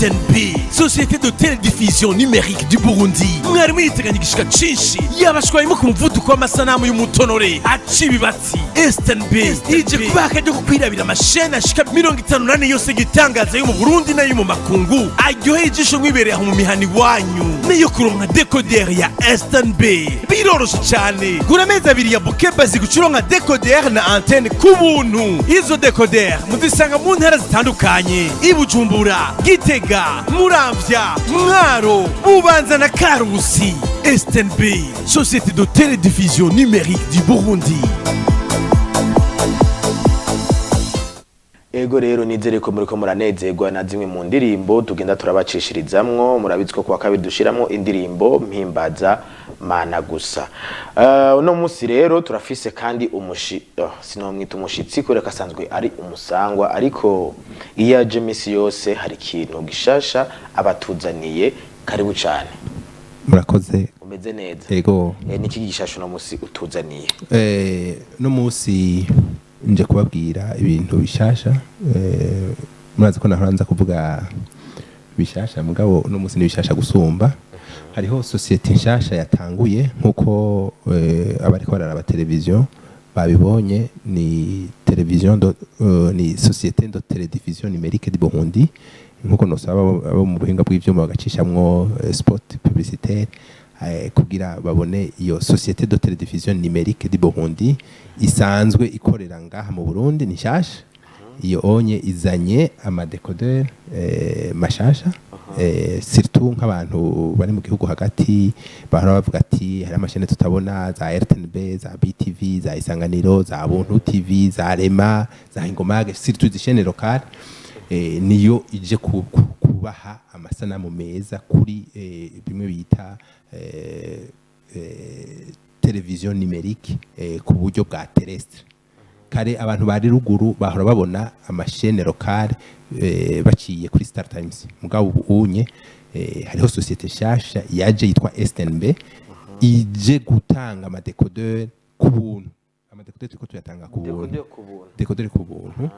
STNB, Société de Télédiffusion Numérique du Burundi, mwari mwiteganya igishika cinshi, yabashwayemo ku muvuduko w'amasanamu y'umutonore aca ibibatsi. STNB ije kubaha akaryo ko kwirabira amashene ashika 54 yose gitangaza yo mu Burundi n'ayo mu makungu, aryoheye ijisho, mwibereye aho mu mihana iwanyu. Niyo kuronka décodeur ya STNB biroroshe cyane: gura amezi 2 ya bouquet basique, ucuronka décodeur na antenne ku buntu. Izo décodeur muzisanga mu ntara zitandukanye: i Bujumbura, Gitega, Muramvya, Mwaro, Bubanza na Karusi. STNB, Société de Télédiffusion Numérique du Burundi. Ego rero, nizere ko muriko muranezerwa na zimwe mu ndirimbo tugenda turabacishirizamwo. Murabizi ko kuwa kabiri dushiramwo indirimbo mpimbaza mana gusa. Uno munsi rero turafise kandi umushi, oh, sinomwita umushitsi kubera ko asanzwe ari umusangwa, ariko iyo aje misi yose hari ikintu gishasha abatuzaniye. Karibu cane. Murakoze. Umeze neza? Ego. Niki gishasha uno munsi utuzaniye? No munsi nje kubabwira ibintu bishasha. Murazi ko nahora nza kuvuga bishasha, mugabo no munsi ni bishasha gusumba. Hariho société nshasha yatanguye, nkuko abariko bararaba televiziyo babibonye, ni télévision de, ni Société de Télédiffusion Numérique du Burundi. Nkuko nosaba abo mu buhinga bw'ivyuma bagacishamwo spot publicitaire kugira babone iyo Société de Télédiffusion Numérique du Burundi isanzwe ikorera ngaha mu Burundi. Ni nshasha iyo onye, izanye ama décodeur mashasha, surtout nk'abantu bari mu gihugu hagati bahora bavuga ati hari amashene tutabona, za RTNB, za BTV, za Isanganiro, za Buntu TV, za Rema, za Ingomage, surtout izi chaînes locales. Niyo ije kubaha amasanamu meza kuri bimwe bita télévision numérique ku buryo bwa terrestre. Kare abantu bari ruguru bahora babona ama chaînes locales baciye kuri Star Times, mugabo ubu unye hariho société shasha yaje yitwa STNB, ije gutanga ama décodeur ku buntu. Ama décodeur turiko tuyatanga ku buntu. Décodeur ku buntu. Décodeur ku buntu.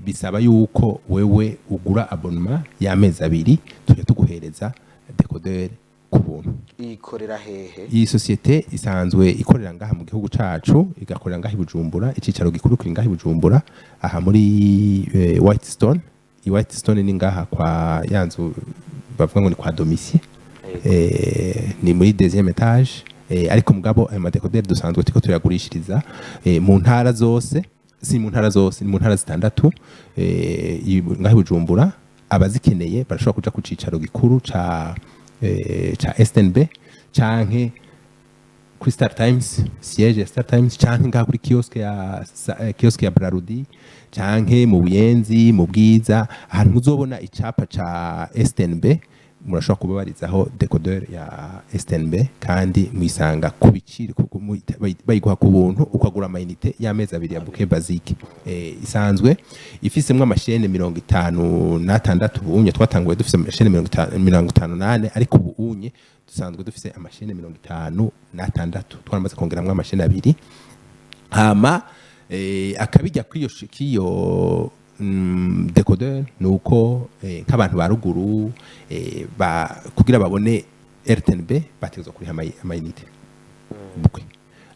Bisaba yuko wewe ugura abonnement y'amezi 2, tujya tuguhereza décodeur ku buntu. Ikorera hehe? Iyi société isanzwe ikorera ngaha mu gihugu cacu, igakorera ngaha i Bujumbura. Icicaro gikuru kiri ngaha i Bujumbura, aha muri White Stone. I White Stone ni ngaha kwa yanzu bavuga ngo ni kwa Domicie, ni muri deuxième étage. Ariko mugabo ayo ma décodeur dusanzwe turiko tuyagurishiriza mu ntara zose, si mu ntara zose, ni mu ntara zitandatu ngaha i Bujumbura. Abazikeneye barashobora kuja ku cicaro gikuru ca STNB, canke kuri Star Times, siège ya Star Times, canke ngaha kuri kiosque ya Brarudi, canke mu Buyenzi, mu Bwiza, ahantu muzobona icapa ca STNB murashobora kubabarizaho décodeur ya STNB, kandi muyisanga ku biciro bayiguha ku buntu, ukagura ama unité y'amezi 2 ya bouquet basique. Isanzwe ifisemwo ama chaînes 56. Ubunye twatanguye dufise ama chaînes 54, ariko ubu unye dusanzwe dufise ama chaînes 56, twaramaze kongeramwo ama chaînes 2. Hama akabijya kw'iyo k'iyo décodeur nuko nk'abantu ba ruguru kugira babone RTNB bategerezwa kuriha ama unité bukwe.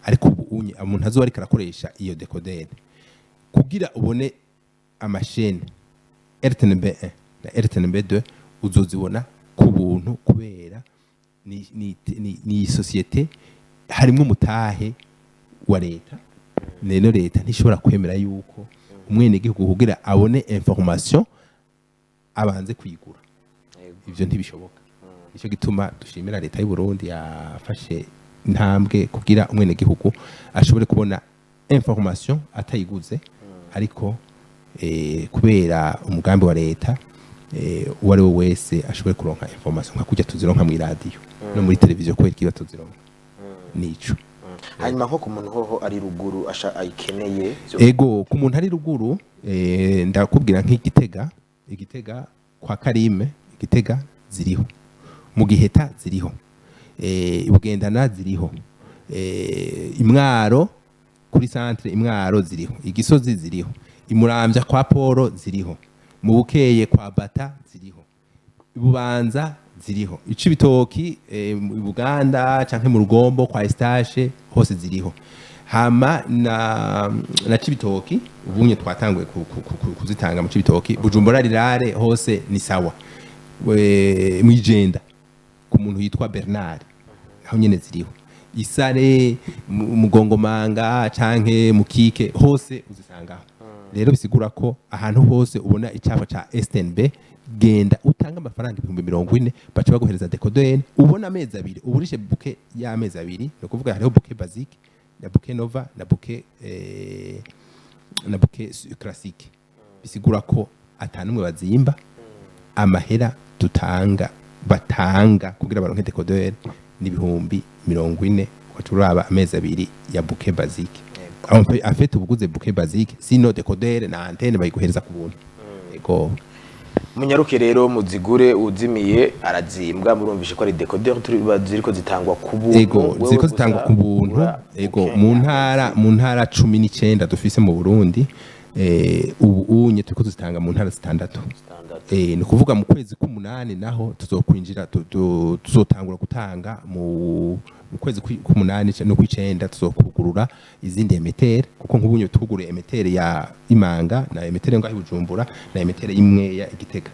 Ariko ubu unye umuntu azoba ariko arakoresha iyo décodeur, kugira ubone ama chaînes RTNB 1 na RTNB 2 uzozibona ku buntu, kubera ni société harimwo umutahe wa leta. Rero leta ntishobora kwemera yuko umwenegihugu kugira abone information abanze kuyigura. Ivyo ntibishoboka. Nicyo gituma dushimira leta y'u Burundi yafashe intambwe kugira umwenegihugu ashobore kubona information atayiguze. Ariko kubera umugambi wa leta, uwo ari we wese ashobore kuronka information nka kurya tuzironka mu iradiyo no muri televiziyo, kubera ikiba tuzironka nico. Hanyuma nko ku muntu hoho ari ruguru asha ayikeneye? Ego, ku muntu ari ruguru, ndakubwira nk'igitega, igitega kwa Karime, igitega ziriho, mu Giheta ziriho, Bugendana ziriho, Imwaro kuri centre Imwaro ziriho, Igisozi ziriho, Imuramvya kwa Polo ziriho, mu Bukeye kwa Bata ziriho. Bubanza ziriho, Icibitoki, mu Buganda canke mu Rugombo kwa Estache, hose ziriho. Hama na Cibitoki ubunye twatanguye kuzitanga mu Cibitoki, Bujumbura rirare hose ni sawa. Mwijenda ku muntu yitwa Bernard, aho nyene ziriho. Isare, Mugongomanga canke Mukike, hose uzisangaho. Rero bisigura ko ahantu hose ubona icyapa ca STNB, genda utanga amafaranga 40,000, baca baguhereza décodeur ubona amezi 2, uburishe bouquet y'amezi 2. Ni ukuvuga hariho bouquet basique na bouquet nova na bouquet classique. Bisigura ko atanumwe bazimba. Amahera dutanga, batanga kugira baronke décodeur ni 40,000, ugaca uraba amezi 2 ya bouquet basique. En fait ubuguze bouquet basique, sinon décodeur na antenne bayiguhereza ku buntu. Ego. Munyaruke rero muzigure, uzimiye arazimbwa. Murumvishe ko ari décodeur ziriko zitangwa ku buntu. Ego. Wewe Ziriko gusa zitangwa ku buntu. ugura Ego. bouquet. Mu ntara 19 dufise mu Burundi, ubu unye turiko tuzitanga mu ntara zitandatu. Zitandatu. Ni ukuvuga mu kwezi k'umunani naho tuzokwinjira, tuzotangura gutanga mu kwezi k'umunani no kw'icenda, tuzokugurura izindi émetteur, kuko nk'ubunye tuguruye émetteur ya Imanga na émetteur ngaho i Bujumbura na émetteur imwe ya Igitega.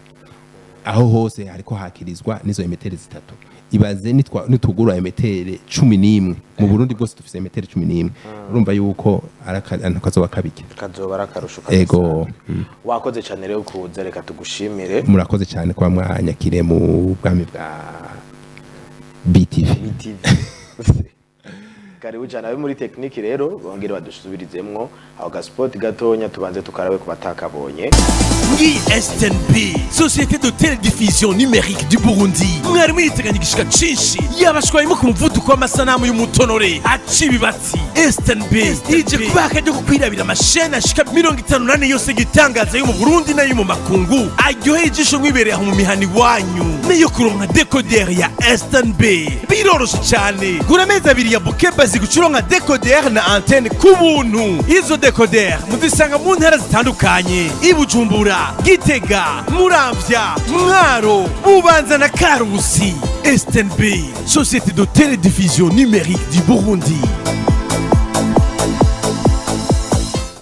Aho hose hariko hakirizwa n'izo émetteur zitatu. Ibaze nitugura émetteur 11 mu Burundi bwose, dufise émetteur 11, urumva yuko ari akantu kazoba kabike. Kazoba ari akarusho. Ego. Wakoze cyane rero kuza, reka tugushimire. Murakoze cyane kuba mwanyakire mu bwami bwa BTV. BTV, karibu cyane. Abe muri technique rero bongere badusubirizemwo aho gaspot gatonya, tubanze tukarabe ku batakabonye. Ngi STNB, Société de Télédiffusion Numérique du Burundi, mwari mwiteganya igishika cinshi yabashwayemo ku muvuduko w'amasanamu y'umutonore aca ibibatsi. STNB ije kubaha akaryo ko kwirabira amashene ashika 54 yose gitangaza yo mu Burundi n'ayo mu makungu, aryoheye ijisho mwibereye aho mu mihana iwanyu. Niyo kuronka décodeur ya STNB biroroshe cyane: gura amezi 2 ya bouquet basique, ucuronka décodeur na antenne ku buntu. Izo décodeur muzisanga mu ntara zitandukanye: i Bujumbura, Gitega, Muramvya, Mwaro, Bubanza na Karusi. STNB, Société de Télédiffusion Numérique du Burundi.